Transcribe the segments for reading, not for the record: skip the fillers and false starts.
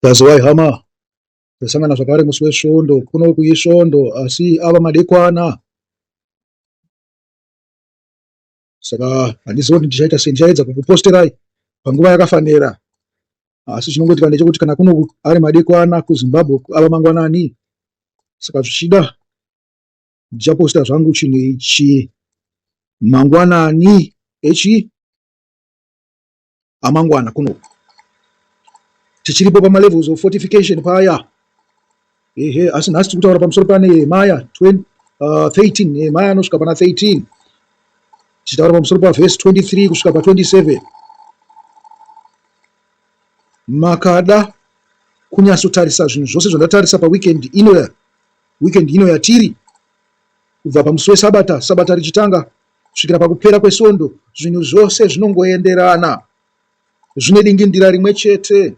Tazowai hama, tasangana zvakare musi weSvondo, kuno kuiSvondo asi ava madekwana. Saka handizivi kuti ndichaita sei, ndichaedza kukuposterai panguva yakafanira. Asi chinongoitika ndechekuti kana kuno ari madekwana kuZimbabwe ava mangwanani. Saka zvichida ndichaposta zvangu chinhu ichi mangwanani echi amangwana kuno tichiripo pamalevels of fortification paya ehe asi nhasi tiri kutaura pamusoro paNehemaya 13 uh, Nehemaya anosvika pana 13 tichitaura pamusoro pavhesi 23 kusvika pa27 makada kunyatsotarisa zvinhu zvose zvandatarisa paweekend ino weekend ino yatiri kubva pamusi wesabata sabata richitanga kusvikira pakupera kwesvondo zvinhu zvose zvinongoenderana zvine dingindira rimwe chete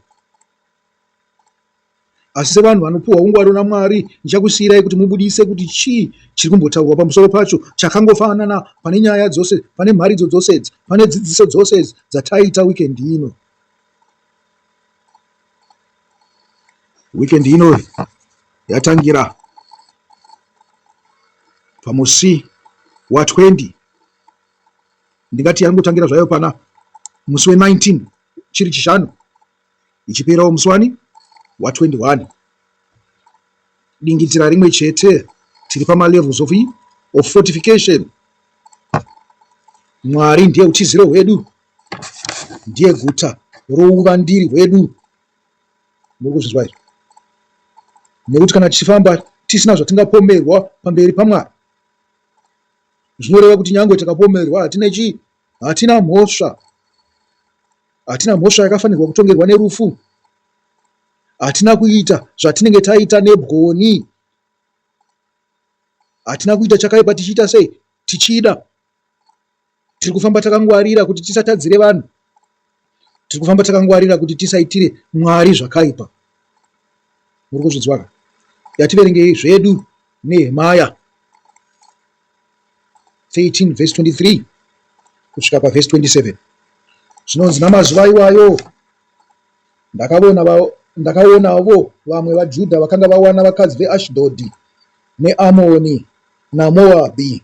asi sevanhu vanopiwa ungwaru namwari ndichakusiyirai kuti mubudise kuti chii chiri kumbotaurwa pamusoro pacho chakangofanana pane nyaya dzose pane mharidzo dzose idzi pane dzidziso dzose idzi dzataita weekend ino weekend ino yatangira pamusi wa 20 ndingati yangotangira zvayo pana musi we 19 chiri chishanu ichiperawo musi wani wa 21 dingitira rimwe chete tiri pamalevels of, of fortification mwari ndiye utiziro hwedu ndiye guta rouvandiri hwedu Muri kuzvinzwa here? Nekuti kana tichifamba tisina zvatingapomerwa pamberi paMwari, zvinoreva kuti nyangwe tikapomerwa hatina chii? Hatina mhosva. Hatina mhosva yakafanirwa kutongerwa nerufu. Hatina kuita zvatinenge taita nebwoni. Hatina kuita chakaipa tichiita sei? Tichida. Tiri kufamba takangwarira kuti tisatadzire vanhu. Tiri kufamba takangwarira kuti tisaitire Mwari zvakaipa. Muri kuzvinzwa ka? Yativerengei zvedu Nehemaya 13 verse 23 kusvika pavhesi 27. Zvinonzi namazuva iwayo ndakavona ndakaonavo vamwe vaJudha vakanga vawana vakadzi veAshdhodhi neAmoni naMoabhi.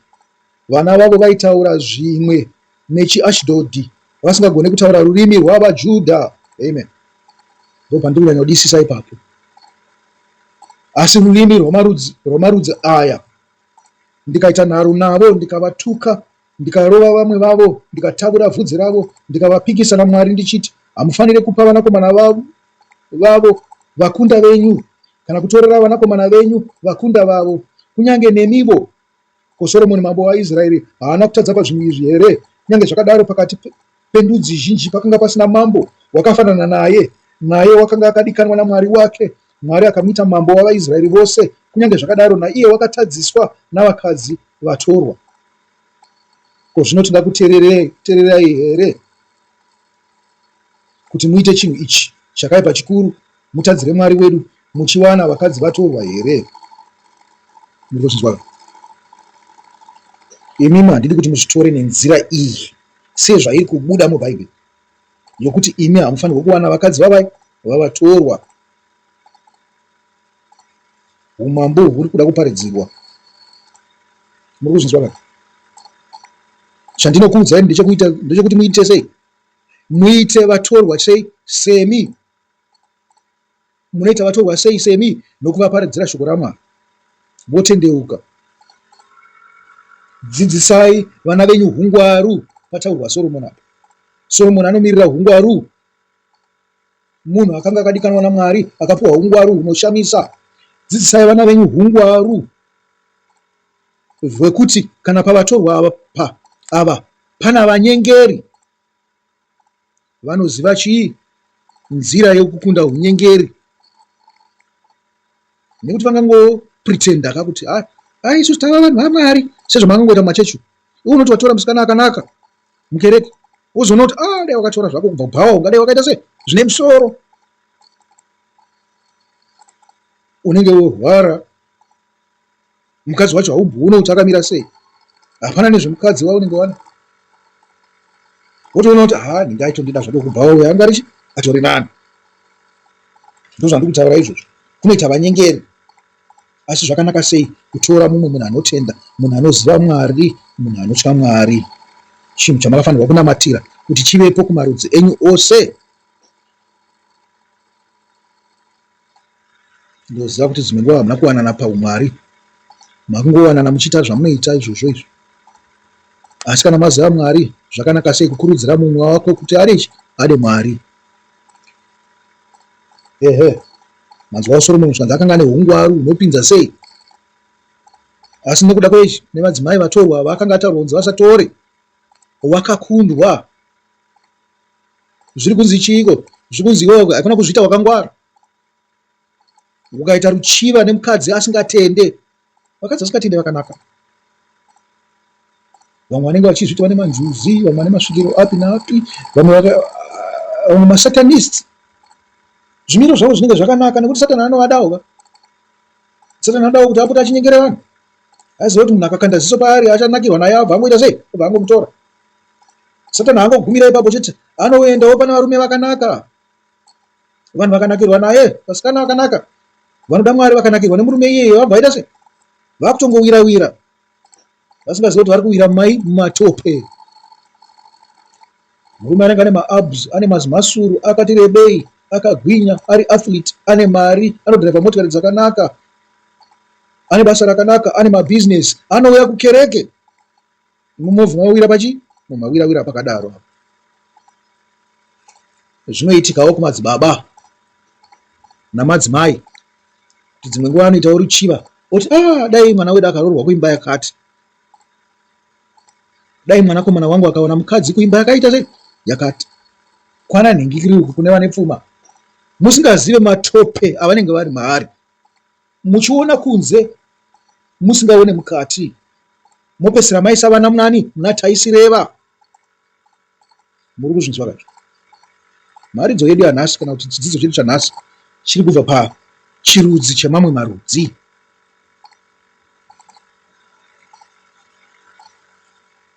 Vana vavo vaitaura zvimwe nechiAshdhodhi vasingagone kutaura rurimi rwavaJudha. Amen. Ndopandiri kunyanyodisisa ipapo. Asi rurimi rwamarudzi rwamarudzi aya ndikaita nharo navo ndikavatuka ndikarova vamwe vavo ndikatavura vhudzi ravo ndikavapikisa naMwari ndichiti hamufanire kupa vanakomana vavo vavo vakunda venyu kana kutorera vanakomana venyu vakunda vavo kunyange nemivo Ko Soromoni mambo waIsraeri haana kutadza pazvinhu izvi here? Kunyange zvakadaro, pakati pendudzi zhinji pakanga pasina mambo wakafanana naye, naye wakanga akadikanwa naMwari wake. Mwari akamuita mambo wavaIsraeri vose. Kunyange zvakadaro, naiye wakatadziswa navakadzi vatorwa. Ko zvino tingakuteererai here kuti muite chinhu ichi chakaipa chikuru, mutadzire Mwari wedu muchiwana vakadzi vatorwa here? Muri kuzvinzwa? Imimi handidi kuti muzvitore nenzira iyi sezvairi kubuda muBhaibheri yokuti imi hamufanirwe kuwana vakadzi vavai vavatorwa. Umambo huri kuda kuparidzirwa. Muri kuzvinzwa ka? Chandinokuudzai ndechekuita ndechekuti muite sei? Muite vatorwa sei semi Munoita vatorwa sei semi nokuvaparidzira shoko raMwari votendeuka. Dzidzisai vana venyu hungwaru pataurwa Soromoni apa. Soromoni anomirira hungwaru. Munhu akanga akadikanwa naMwari akapiwa hungwaru hunoshamisa. Dzidzisai vana venyu hungwaru hwekuti kana pavatorwa ava, pa, ava pana vanyengeri Vanoziva chii? Nzira yekukunda hunyengeri. Nekuti vangangopretenda ka kuti ah, ah, isusu tava vanhu vaMwari sezvamangangoita mumachechi. Iwe unoti watora musikana akanaka mukereke wozoona kuti ah, dai wakatora zvako kubva kubhawa ungadai wakaita sei zvine musoro. Unenge worwara mukadzi wacho haumboona kuti akamira sei hapana nezvemukadzi waunenge wana wotoona kuti ha ndinge aitondida zvake kubva uya anga richi atori nani Ndozvandiri kutaura izvozvo. Kunoita vanyengeri. Asi zvakanaka sei kutora mumwe munhu anotenda, munhu anoziva Mwari, munhu anotya Mwari. Chinhu chamakafanirwa kunamatira kuti chivepo kumarudzi enyu ose. Ndinoziva kuti dzimwe nguva hamuna kuwanana paumwari. Makungowanana muchiita zvamunoita izvozvo izvo. Asi kana maziva Mwari, zvakanaka sei kukurudzira mumwe wako kuti ade chi? Ade Mwari. Ehe. Manzwawo Soromoni zvikanzi akanga ane ungwaru hunopinza sei. Asi nekuda kwechi nevadzimai vatorwa vaakanga ataurwa kunzi vasatore, wakakundwa. Zviri kunzi chiiko? Zviri kunzi iwewe haikona kuzviita wakangwara. Ukaita ruchiva nemukadzi asingatende, vakadzi vasingatende vakanaka. Vamwe vanenge vachizviti vane manjuzi, vamwe vane masvikiro api naapi, vamwe vamwe masatanists. Zvimiro zvavo zvinenge zvakanaka nekuti Satani anovadawo ka. Satani anodawo kuti apote achinyengera vanhu. Aiziva kuti munhu akakanda ziso paari achanakirwa naye abva angoita sei? Obva angomutora. Satani haangogumira ipapo chete, anoendawo pane varume vakanaka. Vanhu vakanakirwa naye, vasikana vakanaka, vanoda Mwari vakanakirwa nemurume iyeye vabva vaita sei? Vakutongowira wira vasingazive kuti vari kuwira mumai mumatope. Murume anenge ane maabs, ane mazimasuru, akati rebei, akagwinya, ari athlete, ane mari, anodhiraivha motikari dzakanaka, ane basa rakanaka, ane mabhizinesi, anouya kukereke. Mumovha mawira pachi mumawira wira pakadaro apo. Zvinoitikawo kumadzibaba namadzimai kuti dzimwe nguva anoitawo ruchiva oti ah dai mwana wedu akaroorwa kuimba yakati dai mwanakomana wangu akawana mukadzi kuimba yakaita sei yakati kwana nhingikiri uku kune vane pfuma musingazive matope avanenge vari maari muchiona kunze musingaone mukati mopesera maisa vana munani muna taisireva muri kuzvinzwa kacho mharidzo yedu yanhasi kana kuti chidzidzo chedu chanhasi chiri kubva pachirudzi chemamwe marudzi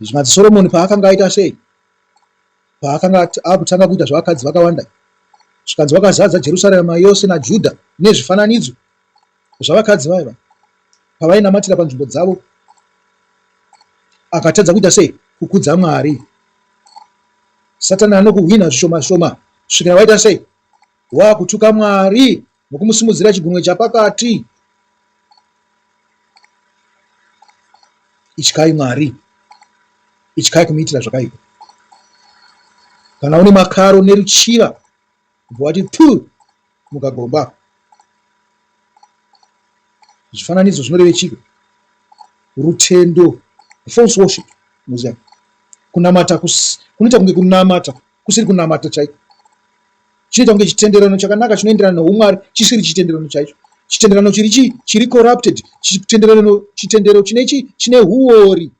zvikanzi Soromoni paakanga aita sei paakanga akutanga kuita zvavakadzi vakawanda zvikanzi wakazadza Jerusarema yose naJudha nezvifananidzo zvavakadzi vaiva pavainamatira panzvimbo dzavo akatadza kuita sei kukudza Mwari. Satani anokuhwina zvishoma shoma kusvikira waita sei wakutuka Mwari nokumusimudzira chigunwe chapakati. Ityai Mwari, ityai kumuitira zvakaipa. Kana une makaro neruchiva, ubva wati pu mukagomba. Zvifananidzo zvinoreve chiko? Rutendo, false worship, unoziva kunamata kunoita kunge kunamata kusiri kunamata chaiko. Chinoita kunge chitenderano chakanaka chinoenderana noumwari chisiri chitenderano chaicho. Chitenderano chiri chii? Chiri corrupted. Chitenderano chitendero chine chii? Chine huori.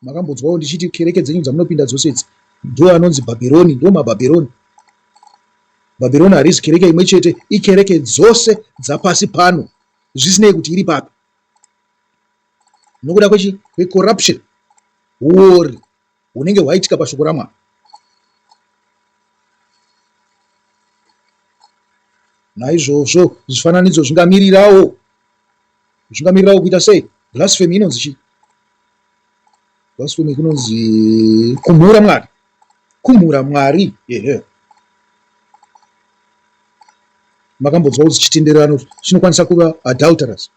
Makambonzwawo ndichiti kereke dzenyu dzamunopinda dzose idzi ndo anonzi Bhabhironi, ndo maBhabhironi. Bhabhironi harisi kereke imwe chete, ikereke dzose dzapasi pano, zvisinei kuti iri papi. Nokuda kwechi kwecorruption, huori hunenge hwaitika pashoko raMwari. Naizvozvo zvifananidzo zvingamirirawo zvingamirirawo kuita sei? Blasphemy inonzi chii? Blasphemy kunonzi kumhura Mwari. Kumhura Mwari, ehe. Makambonzwa kuti chitenderano chinokwanisa kuva adulterous.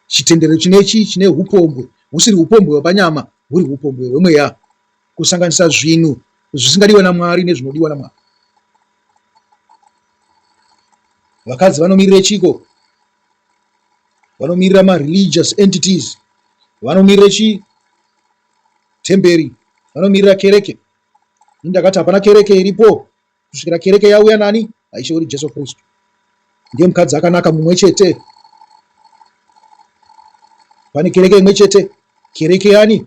Chitendero chine chii? Chine hupombwe husiri hupombwe hwepanyama, huri hupombwe hwemweya, kusanganisa zvinhu zvisingadiwe naMwari nezvinodiwa naMwari. Vakadzi vanomirira chiko? Vanomirira mareligious entities, vanomirira chii? Temberi, vanomirira kereke. Ini ndakati hapana kereke iripo kusvikira kereke yauya nani? Naishe wedu Jesu Kristu. Ndiye mukadzi akanaka mumwe chete. Pane kereke imwe chete, kereke yani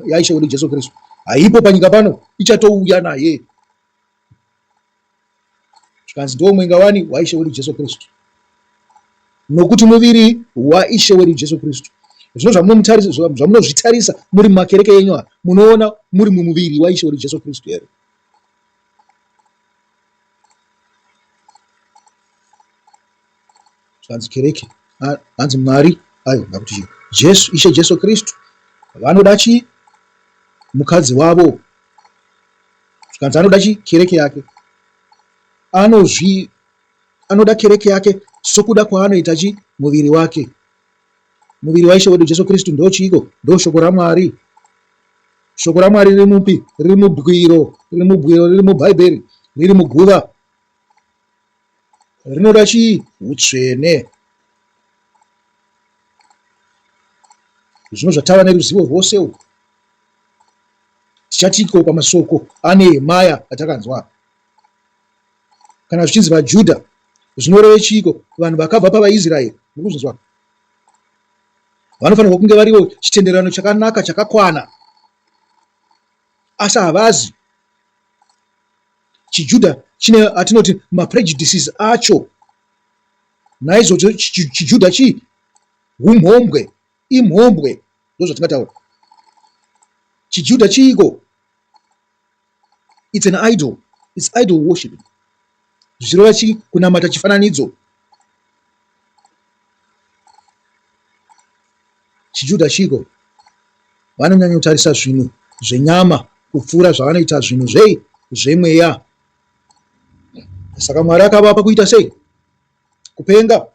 yaIshe wedu Jesu Kristu. Haipo panyika pano, ichatouya naye. Zvikanzi ndiwo mwenga wani waIshe wedu Jesu Kristu. Nokuti muviri waIshe wedu Jesu Kristu. Zvino zvamunomutarisa, zvamunozvitarisa muri mumakereke enyu aya, munoona muri mumuviri waIshe wedu Jesu Kristu here? Zvikanzi kereke, hanzi Mwari, aiwa ndakuti chii? Jesu, Ishe Jesu Kristu vanoda chii? Mukadzi wavo. Zvikanzi anoda chii? Kereke yake. Anozvi anoda kereke yake sokuda kwaanoita chii? Muviri wake. Muviri waIshe wedu Jesu Kristu ndochiiko? Ndoshoko raMwari. Shoko raMwari riri mupi? Riri mubwiro, riri mubwiro, riri muBhaibheri, riri muguva. Rinoda chii? Hutsvene. Zvino zvatava neruzivo rwose urwu, tichatiko pamasoko aNehemaya atakanzwa? Kana zvichinzi vaJudha, zvinoreve chiiko? Vanhu vakabva pavaIsraeri. Muri kuzvinzwa? Vanofanirwa kunge varivo chitenderano chakanaka chakakwana, asi havazi. ChiJudha chine atinoti maprejudices acho. Naizvozvo chiJudha chii? Humhombwe, imhombwe, ndozvatingataura. ChiJudha chiiko? It's an idol. It's idol worshiping. Zvichireva chii? Kunamata chifananidzo. ChiJudha chiiko? Vanonyanyotarisa zvinhu zvenyama kupfuura zvavanoita zvinhu zvei? Zvemweya. Saka Mwari akavapa kuita sei? Kupenga.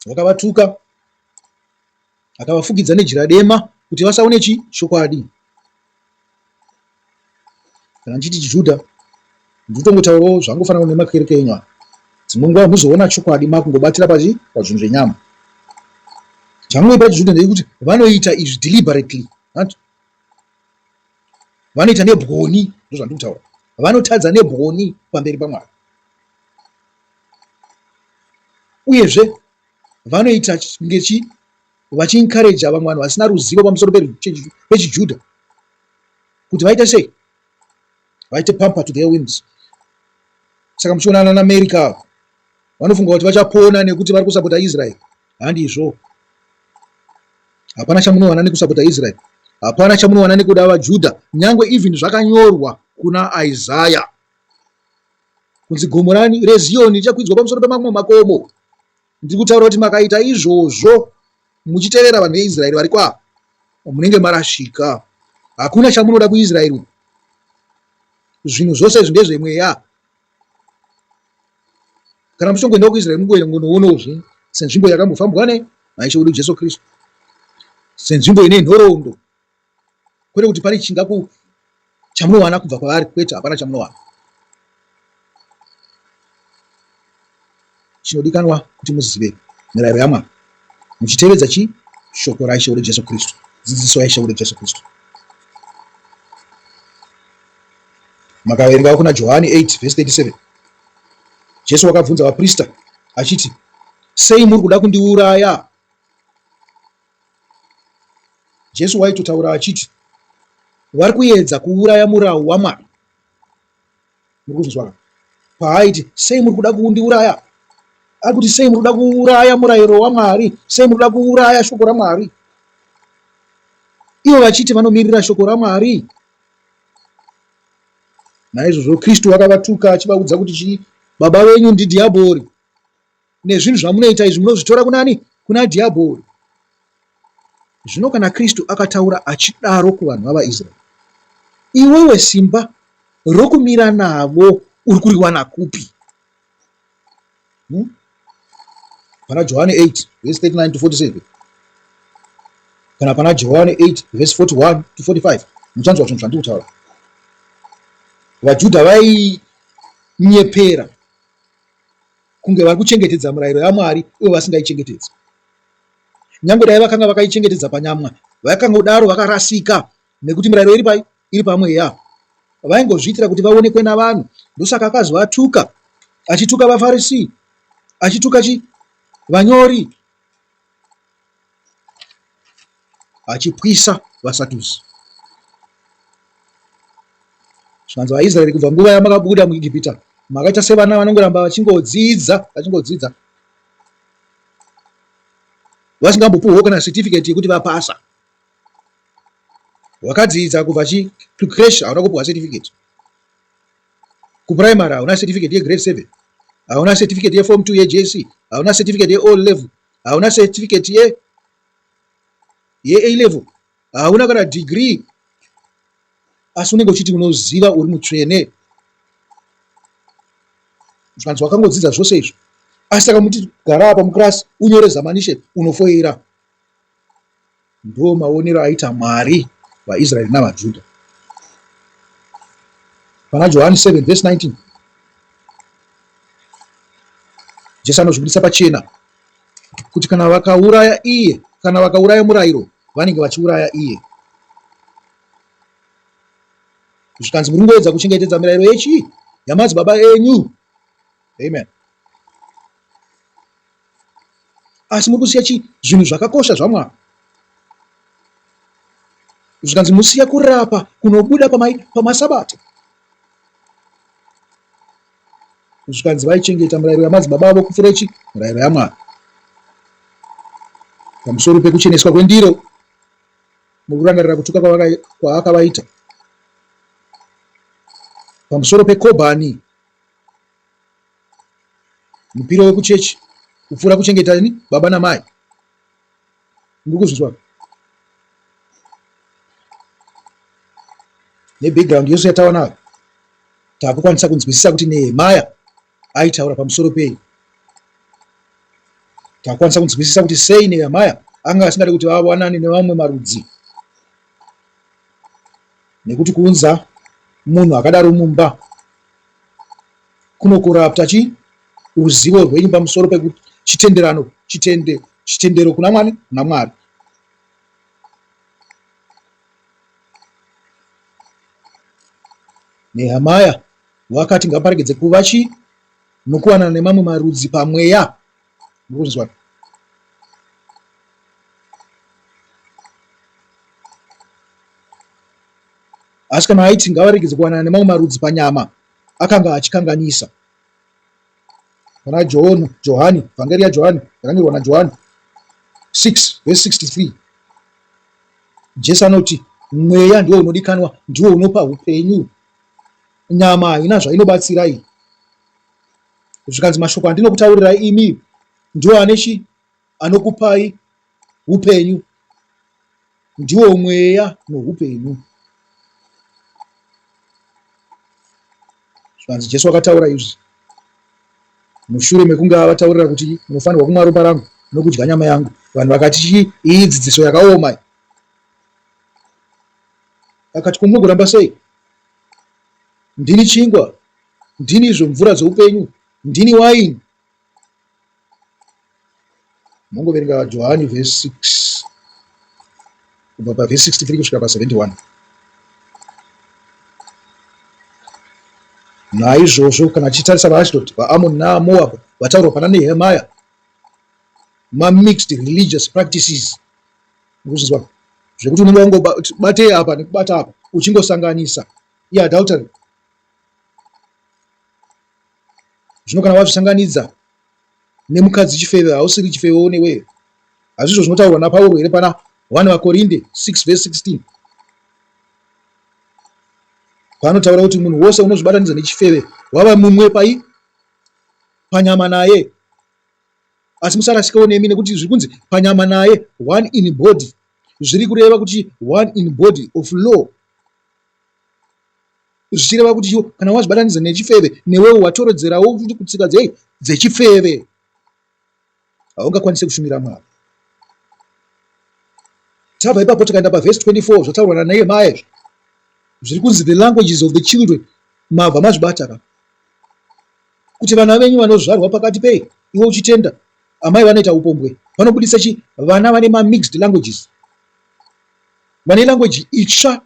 Wakavatuka, akavafukidza nejira dema kuti vasaone chi chokwadi. Kana ndichiti chiJudha, ndikutongotaurawo zvangofanana nemakereke enyu aya. Dzimwe nguva muzoona chokwadi makungobatira pachi pazvinhu zvenyama. Changoipa chiJudha ndechekuti vanoita izvi deliberately. Hanti? Vanoita nebwoni, ndozvandiri kutaura. Vanotadza nebwoni pamberi paMwari. Uyezve vanoita kunge chi vachiencourager vamwe vanhu vasina ruzivo pamusoro pechiJudha kuti vaite sei? Vaite pamper to their whims. Saka muchiona ana America ava vanofunga kuti vachapona nekuti vari kusapota Israel. Handizvo. Hapana chamunowana nekusapota Israel. Hapana chamunowana nekuda vaJudha. Nyangwe even zvakanyorwa kuna Isaiah kunzi gomo rani reZiyoni richakwidzwa pamusoro pemamwe makomo. Ndiri kutaura kuti makaita izvozvo muchitevera vanhu veIsraeri vari kwa munenge marashika. Hakuna chamunoda kuIsraeri uku. Zvinhu zvose izvi ndezvemweya. Kana muchitongoendawo kuIsraeri mungoendonoonawo zvenyu senzvimbo yakambofambwa ne naIshe wedu Jesu Kristu, senzvimbo ine nhoroondo kwete kuti pane chingaku chamunowana kubva kwavari kwete hapana chamunowana chinodikanwa kuti muzive mirayiro yamwari muchitevedza chi shoko raishe wedu jesu kristu dzidziso yaishe wedu jesu kristu makaverengawo kuna johani 8 vhesi 37 jesu wakabvunza vaprista achiti sei muri kuda kundiuraya Jesu waitotaura achiti vari kuedza kuuraya murau waMwari. Muri kuzvinzwa ka? Paaiti sei muri kuda kundiuraya? Ari kuti sei muri kuda kuuraya murayiro waMwari? Sei muri kuda kuuraya shoko raMwari? Ivo vachiti vanomirira shoko raMwari. Naizvozvo Kristu wakavatuka achivaudza kuti chii? Baba venyu ndidhiabhori. Nezvinhu zvamunoita izvi munozvitora kunani? Kuna dhiabhori. Zvino kana Kristu akataura achidaro kuvanhu vavaIsraeri, iwewe simba rokumira navo uri kuriwana kupi? Hmm? Pana Johani 8 verse 39 to 47 kana pana Johani 8 verse 41 to 45 muchanzwa zvinhu zvandiri kutaura. VaJudha vainyepera kunge vari kuchengetedza murayiro yaMwari ivo vasingaichengetedzi. Nyange dai vakanga vakaichengetedza panyamwa, vakangodaro vakarasika nekuti mirayiro iri pai? Iri pamweya. Vaingozviitira kuti vaonekwe navanhu. Ndosaka akazovatuka, achituka vaFarisi, achituka chi vanyori, achipwisa vaSadhusi. Zvikanzi vaIsraeri kubva nguva yamakabuda muIgipita makaita sevana vanongoramba vachingodzidza vachingodzidza vasingambopuhwawo kana certificate yekuti vapasa. Wakadzidza kubva chi kucreche hauna kupuhwa certificate. Kuprimary hauna certificate yegrade 7. Hauna certificate yeform 2 yeJC, hauna certificate ye-O level, hauna certificate ye ye-A level, hauna kana degree, asi unenge uchiti unoziva uri mutsvene. Zvikanzi wakangodzidza zvose izvo, asi takamuti gara apa mukirasi unyore zamanisheni unofoira. Ndo maonero aita Mwari vaIsraeri navaJudha. Pana Johani 7 vhesi 19 Jesu anozvibudisa pachena kuti kana vakauraya iye, kana vakauraya murayiro, vanenge vachiuraya iye. Zvikanzi muri kungoedza kuchengetedza mirayiro yechii? Yamadzibaba enyu. Amen. Asi muri kusiya chii? Zvinhu zvakakosha zvaMwari. Zvikanzi musiya kurapa kunobuda pamasabata. Zvikanzi vaichengeta murayiro yamadzibaba avo kupfuura chi murayiro yaMwari. Pamusoro pekucheneswa kwendiro mukurangarira kutuka kwaakavaita. Pamusoro pekobhani mupiro wekuchechi kupfuura kuchengeta ini baba namai. Muri kuzvinzwa? Nebackground yose yatawa nayo takukwanisa kunzwisisa kuti Nehemaya aitaura pamusoro pei. Takukwanisa kunzwisisa kuti sei Nehemaya anga asingade kuti vawanane nevamwe marudzi, nekuti kuunza munhu akadaro mumba kunokorapta chi ruzivo rwenyu pamusoro pechitenderano chitende chitendero kuna mwani kuna Mwari. Nehemaya wakati ngaparegedze kuva chi nokuwanana nemamwe marudzi pamweya. Muri kunzwa? Asi kana aiti ngavaregedze kuwanana nemamwe marudzi panyama, akanga achikanganisa. Pana John, Johani, Vhangeri yaJohani yakanyorwa naJohani 6 vhesi 63, Jesu anoti mweya ndiwo unodikanwa, ndiwo unopa upenyu, nyama haina zvainobatsira iyi. Zvikanzi mashoko andinokutaurirai imi ndiwo ane chi anokupai upenyu, ndiwo mweya noupenyu. Zvikanzi Jesu akataura izvi mushure mekunge avataurira kuti munofanirwa kumwa ropa rangu nokudya nyama yangu. Vanhu vakati chii, iyi dzidziso yakaoma iyi. Akati ko munogoramba sei? Ndini chingwa, ndini izvo mvura dzoupenyu, ndini waini. Mongoverenga Johani vhesi 6 kubva pavhesi 63 kusvika pa 71. Naizvozvo kana tichitarisa vaAshdod, vaAmoni naMoab vataurwa pana Nehemiah, mamixed religious practices mukuzvinzwa zvekuti unenge wangobatei apa nekubata apa uchingosanganisa iadultery. Zvino kana wazvisanganidza nemukadzi chifeve hausiri chifevewo neweyo. Hazvizvo zvinotaurwa naPauro here pana 1 vaKorinde 6 vhesi 16 paanotaura kuti munhu wose unozvibatanidza nechifeve wava mumwe pai panyama naye. Asi musarasikewo nemi nekuti zviri kunzi panyama naye one in body zviri kureva kuti one in body of law zvichireva kuti iwo kana wazvibatanidza nechifeve newewo watoredzerawo futi kutsika dzei dzechifeve haungakwanise kushumira Mwari. Tabva ipapo tikaenda pavhesi 24 zvataurwa naNehemiah izvi zviri kunzi the languages of the children mabva mazvibata ka kuti vana venyu vanozvarwa pakati pei iwe uchitenda amai vanoita upombwe vanobudisa chi vana vane mamixed languages vane language itsva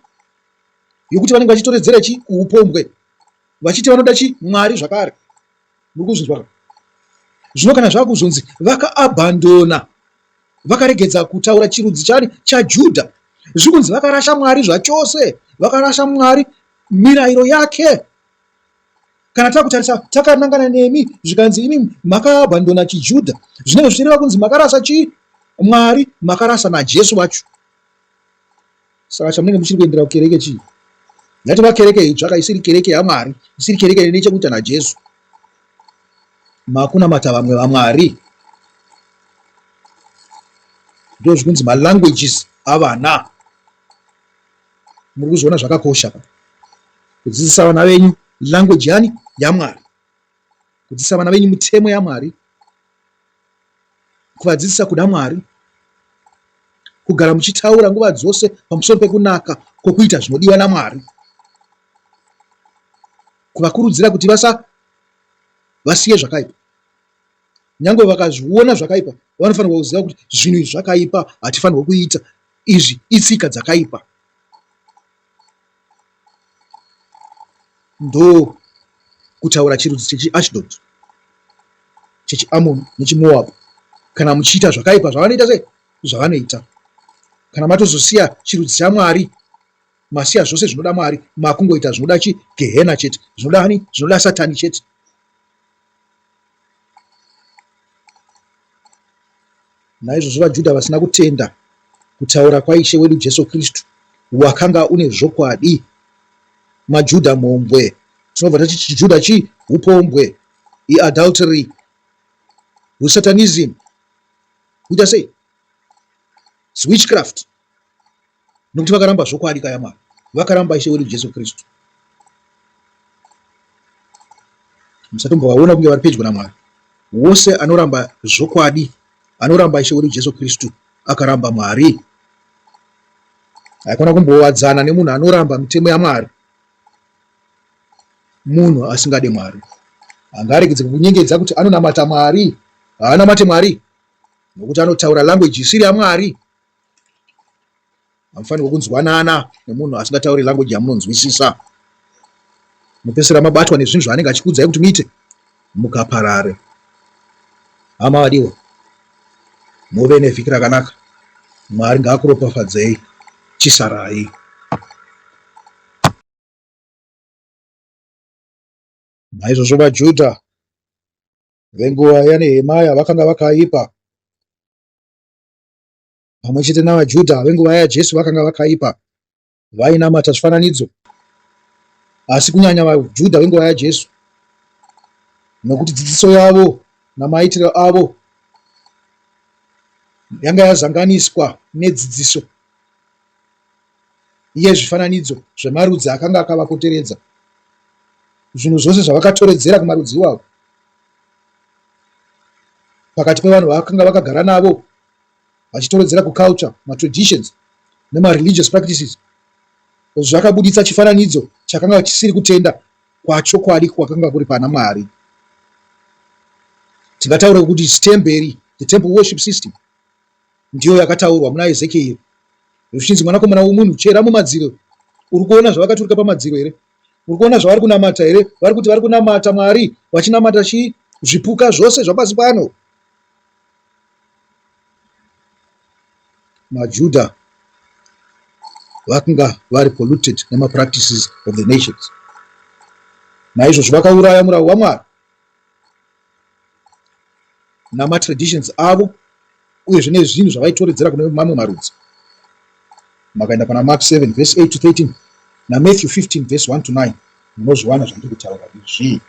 yokuti vanenge vachitoredzera chi kuupombwe vachiti vanoda chi Mwari zvakare. Muri kuzvinzwa? Zvino kana zvakuzonzi vakaabhandona, vakaregedza kutaura chirudzi chani chaJudha, zviri kunzi vakarasha Mwari zvachose, vakarasha Mwari mirayiro yake. Kana takutarisa takanangana nemi zvikanzi imi makaabhandona chiJudha, zvinenge zvichireva kunzi makarasa chi Mwari, makarasa naJesu wacho. Saka chamunenge muchiri kuendera kukereke chii? Yatova kereke itsva ka isiri kereke yaMwari, isiri kereke ine chekuita naJesu. Makunamata vamwe vamwari. Ndozvikunzi malanguages avana. Muri kuzviona zvakakosha pa kudzidzisa vana venyu language yani yaMwari, kudzidzisa vana venyu mitemo yaMwari, kuvadzidzisa kuda Mwari, kugara muchitaura nguva dzose pamusoro pekunaka kwokuita zvinodiwa naMwari, kuvakurudzira kuti vasa vasiye zvakaipa. Nyangwe vakazviona zvakaipa, vanofanirwa kuziva kuti zvinhu izvi zvakaipa, hatifanirwe kuita izvi, itsika dzakaipa. Ndo kutaura chirudzi chechiAshdod, chechiAmon nechiMoab. Kana muchiita zvakaipa zvavanoita sei? Zvavanoita. Kana matozosiya chirudzi chaMwari, masiya zvose zvinoda Mwari, makungoita zvinoda chi gehena chete, zvinoda ani? Zvinoda Satani chete. Naizvozvo vaJudha vasina kutenda kutaura kwaIshe wedu Jesu Kristu wakanga une zvokwadi. MaJudha mhombwe. Tinobva tati chiJudha chii? Upombwe, iadultery, husatanism, kuita sei? Witchcraft. Nokuti vakaramba zvokwadi kayaMwari, vakaramba Ishe wedu Jesu Kristu. Musatombovaona kunge vari pedyo naMwari. Wose anoramba zvokwadi, anoramba Ishe wedu Jesu Kristu, akaramba Mwari. Haikona kumbowadzana nemunhu anoramba mitemo yaMwari. Munhu asingade Mwari. Angaregedze kukunyengedza kuti anonamata Mwari. Haanamate Mwari nokuti anotaura language isiri yaMwari. Hamufanirwe kunzwanana nemunhu asingatauri language yamunonzwisisa. Mopesera mabatwa nezvinhu zvaanenge achikuudzai kuti muite mukaparare. Hama vadiwa, muve nevhiki rakanaka. Mwari ngaakuropafadzei. Chisarai. Naizvozvo vaJudha venguva yaNehemia vakanga vakaipa. Pamwe chete navaJudha venguva yaJesu vakanga vakaipa, vainamata zvifananidzo, asi kunyanya vaJudha venguva yaJesu, nokuti dzidziso yavo namaitiro avo yanga yazanganiswa nedzidziso yezvifananidzo zvemarudzi akanga akavapoteredza, zvinhu zvose zvavakatoredzera kumarudzi iwawo pakati pevanhu vavakanga vakagara navo vachitoredzera kuculture, matraditions nemareligious practices zvakabuditsa chifananidzo chakanga chisiri kutenda kwachokwadi kwakanga kuri pana Mwari. Tingataura kuti temberi, the temple worship system, ndiyo yakataurwa muna Ezekieri zvichinzi mwanakomana womunhu chera mumadziro. Uri kuona zvavakaturika pamadziro here? Uri kuona zvavari kunamata here? Vari kuti vari kunamata Mwari vachinamata chii? Zvipuka zvose zvapasi pano. MaJuda vakanga vari polluted nemapractices of the nations. Naizvozvo vakauraya murau waMwari namatraditions avo uyezve nezvinhu zvavaitoredzera kune mamwe marudzi. Makaenda pana Mark 7 verse 8 to 13 naMatthew 15 verse 1 to 9 munozviwana zvandiri kutaura izvi.